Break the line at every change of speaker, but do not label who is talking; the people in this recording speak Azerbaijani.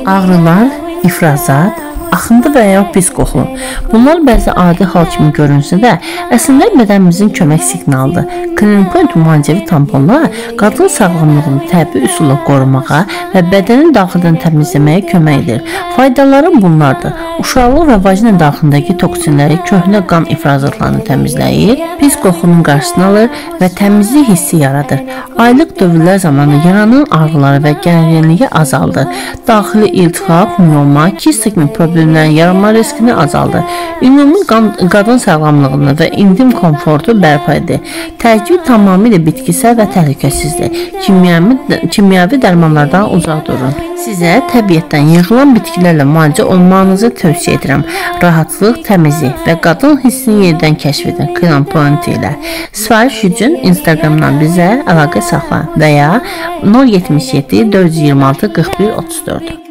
Ağrılar, ifrazat, axıntı və ya pis qoxu. Bunlar bəzi adi hal kimi görünsə də, əslində bədənimizin kömək siqnalıdır. Clean Point müalicəvi tamponlar qadın sağlamlığını təbii üsulla qorumağa və bədəni daxildən təmizləməyə kömək edir. Faydaları bunlardır. Uşaqlıq və vajina daxilindəki toksinləri, köhnə qan ifrazatlarını təmizləyir, pis qoxunun qarşısını alır və təmizlik hissi yaradır. Aylıq dövrlər zamanı yaranan ağrıları və gərginliyi azaldır. Daxili iltihab, miyoma, kista kimi problemlərin yaranma riskini azaldır. Ümumi qadın sağlamlığını və intim komfortu bərpa edir. Tərkibi tamamilə bitkisel və təhlükəsizdir. Kimyəvi dərmanlardan uzaq durun. Sizə təbiətdən yığılan bitkilərlə müalicə olmanızı tövsiyə edirəm. Rahatlıq, təmizlik və qadın hissini yenidən kəşf edin Clean Point ilə. Sifariş üçün Instagramdan bizə əlaqə saxlayın və ya 077 426 41 34.